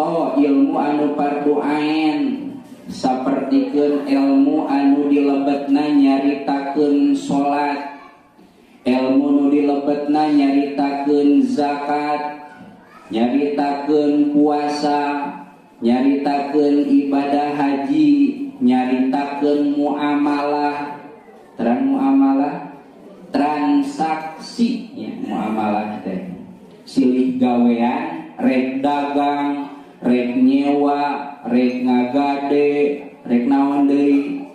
Contoh ilmu anu fardu ain sapertikeun ilmu anu dilebetna nyaritakeun salat, ilmu nu dilebetna nyaritakeun zakat, nyaritakeun puasa, nyaritakeun ibadah haji, nyaritakeun muamalah, terang muamalah transaksi ya, muamalah teh silih gawean, rek dagang, rek nyewa, rek ngagade, rek naon deui,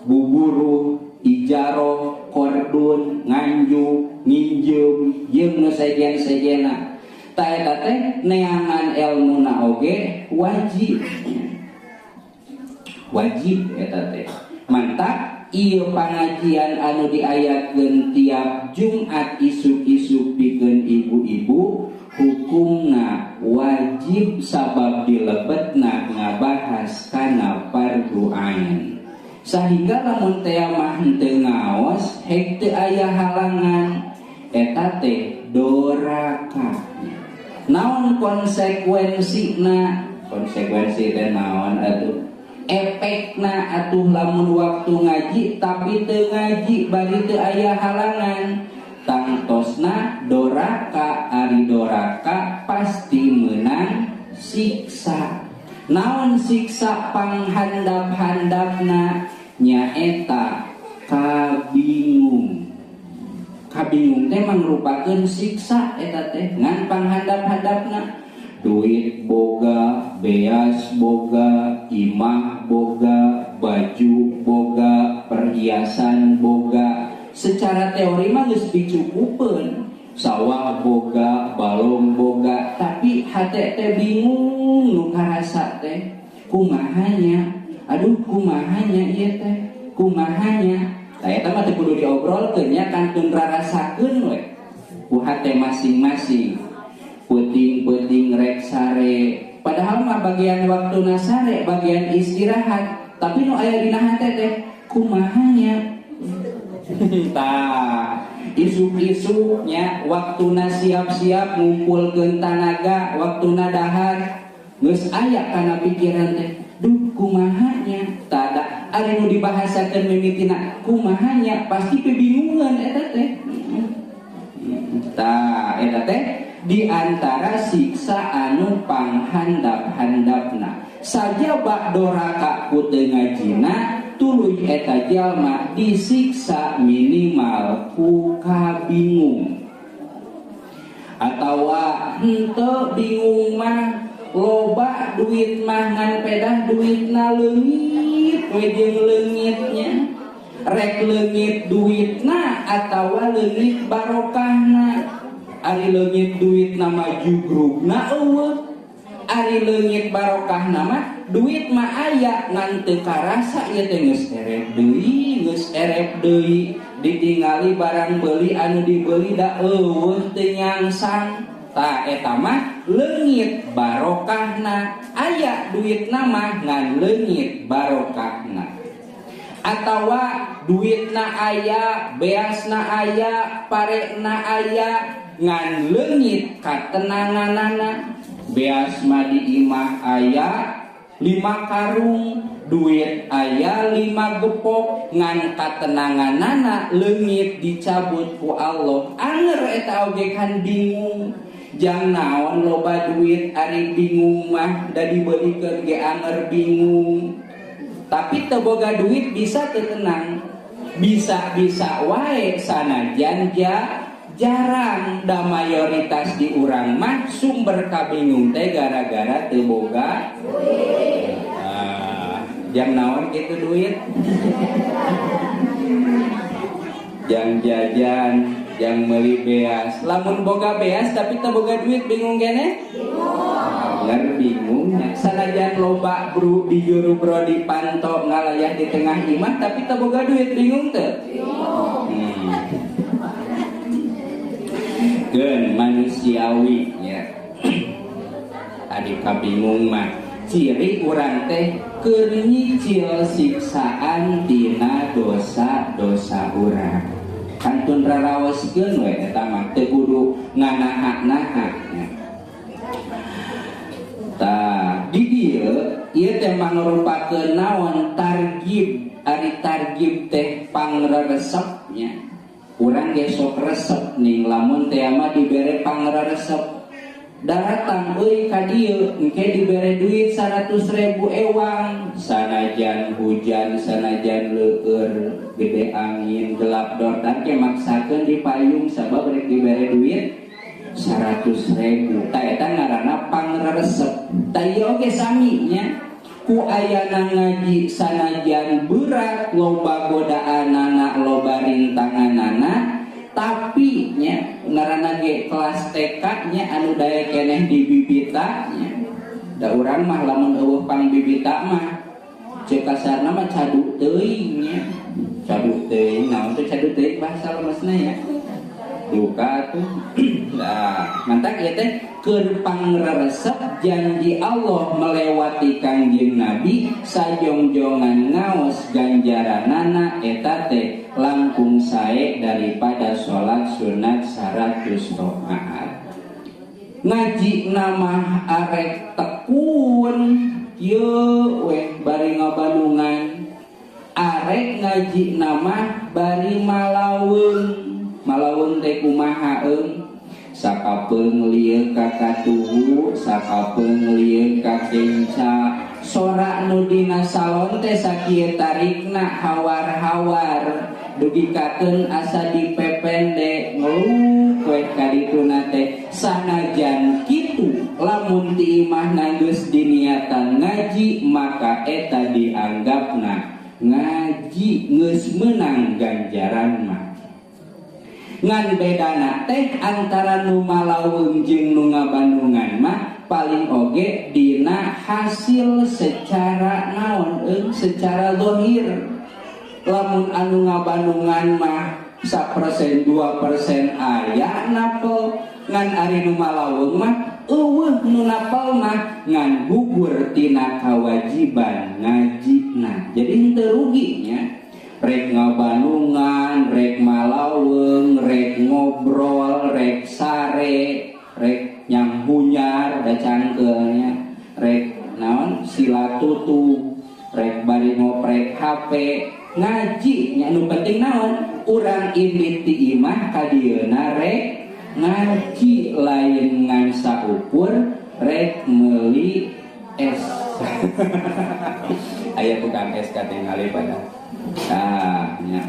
buburuh, ijaroh, kordun, nganjuk, nginjem, jeung nu sejen-sejena. Ta eta teh neangan elmuna oge wajib. Wajib eta teh. Mantap ieu pangajian anu diayakeun tiap Jumat isuk-isuk pikeun ibu-ibu hukumna wajib sabab dilebetna ngabahas kana fardu ain. Sehingga lamun teh mah henteu ngaos hek teu aya halangan eta teh doraka. Naon konsekuensina? Konsekuensi teh naon atuh? Efekna atuh lamun waktu ngaji tapi teu ngaji bari teu aya halangan, tangtosna doraka. Ari doraka pasti menang siksa. Naon siksa panghandap-handapna? Nyaeta kabingung. Kabingung teh mangrupakeun siksa eta teh ngan panghandap-handapna. Duit boga, beas boga, imah boga, baju boga, perhiasan boga. Secara teori mah geus dicukupeun. Sawah boga, balong boga, tapi hate teh bingung nu karasa teh. Kumahanya? Aduh kumahanya ieu teh? Kumahanya? Tah eta mah teu kudu diobrolkeun nya, kantun rarasakeun we ku hate masing-masing. Peuting-peuting rek sare, padahal mah bagian waktuna sare, bagian istirahat, tapi nu aya dina hate teh kumahanya. Tah, isuk-isuknya waktuna siap-siap ngumpulkeun tanaga, waktuna dahar geus aya kana pikiran teh, duh kumahanya. Tada ari nu dibahasakeun mimitina kumahanya pasti kebingungan eta teh. Tah eta teh di antara siksa anu panghandap-handapna. Sajaba doraka ku teu ngajina tuluy eta jalma disiksa minimal ku kabingung. Atawa henteu bingung mah loba duit mah ngan pedah duitna leungit we jeung leungitnya. Rek leungit duitna atawa leungit barokahna. Ari leungit duitna mah jugrugna eueuh. Ari leungit barokahna mah duit mah aya ngan teu karasa ieu teh geus erep deui, geus erep deui. Ditingali barang beuli anu dibeli da eueuh teu nyangsang. Tah eta mah leungit barokahna. Aya duitna mah ngan leungit barokahna. Atawa duitna aya, beasna aya, parena aya ngan leungit katenanganana. Beas mah di imah aya 5 karung, duit aya 5 gepok, ngan katenanganana leungit dicabut ku Allah. Anger eta oge kan bingung. Jang naon loba duit ari bingung mah da dibeulikeun ge anger bingung. Tapi teu boga duit bisa teu tenang. Bisa-bisa wae sanajan jarang da mayoritas di urang mah sumber kabingung teh gara-gara teu boga duit. Jang naon kitu duit? Jang jajan, jang meuli beas. Lamun boga beas tapi teu boga duit bingung keneh? Bingung. Ngar bingungnya. Sanajan loba bro di juru bro di panto ngalayah di tengah imah tapi teu boga duit bingung teu? Bingung. Gen manusiawi nya. Adi kabingung mah ciri urang teh keur nyicil siksaan tina dosa-dosa urang. Kantun raraoskeun we eta mah teu kudu nganaha-naha nya. Tah Ieu teh mangrupakeun naon targib. Ari targib teh pangreresepnya. Urang ge sok resep ning lamun teh mah dibere pangreresep. Daratang euy ka dieu engke dibere duit 100.000 ewang, sanajan hujan sanajan leueur gede angin gelap dordan ke maksakeun di payung sabab rek dibere duit 100.000. Ta eta ngaranna pangreresep. Ta ieu oge sami nya, ku ayana ngaji sanajan berat loba godaanana loba rintanganana, tapi nya ngaranna ge kelas TK nya anu daek keneh di bibita nya. Da urang mah lamun eueuh pangbibita mah ceuk kasarna mah cadu teuing nya. Cadu teuing naon teh cadu teuing bahasa lemesna ya. Duka tuh. Nah, mantak ieu teh keur pangreresep janji Allah melewati Kangjeng Nabi sajongjongan ngaos ganjaranana eta teh langkung sae daripada salat sunat 100 rakaat. Ngaji nama arek tekun ye weh bari ngabandungan, arek ngaji nama bari malaweung. Malaweung teh kumaha eung? Sakapeung lieu ka katuhu, sakapeung lieu ka kenca. Sora nu dina salon teh sakieu tarikna hawar-hawar, dugikakeun asa dipepende ngeluk we ka dituna teh. Sanajan kitu lamun ti imahna geus diniatan ngaji maka eta dianggapna ngaji geus meunang ganjaran mah. Ngan bedana teh antara nu malaweung jeung nu ngabandungan mah paling oge dina hasil secara naon eung secara zahir. Lamun anu ngabandungan mah 1% 2% aya napel, ngan ari nu malaweung mah eueuh nu napel mah ngan gugur tina kawajiban ngajina. Jadi henteu rugi nya. Rek ngabandungan, rek malaweung, rek ngobrol, rek sare, rek nyanghunyar da cangkeulnya, rek naon silatutu, rek bari ngoprek HP, ngaji nya nu penting naon urang indit ti imah ka dieuna rek ngaji lain ngan saukur rek meuli es. Aya tukang es katingali pada. Nah, nya.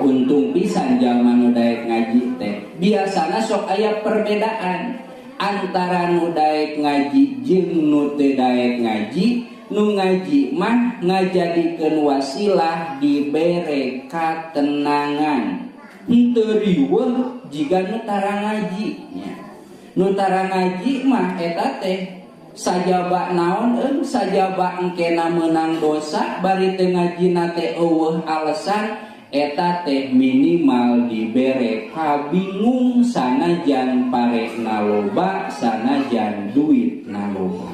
Untung pisan jalma nu daek ngaji teh. Biasana sok aya perbedaan antara nu daek ngaji jeung nu teu daek ngaji. Nu ngaji mah ngajadikeun wasilah dibere katenangan. Henteu riweuh jiga nu tara ngaji nya. Nu tara ngaji mah eta teh sajaba naon eung sajaba engkena meunang dosa bari teu ngajina teh eueuh alasan eta teh minimal dibere kabingung sanajan parekna loba sanajan duitna loba.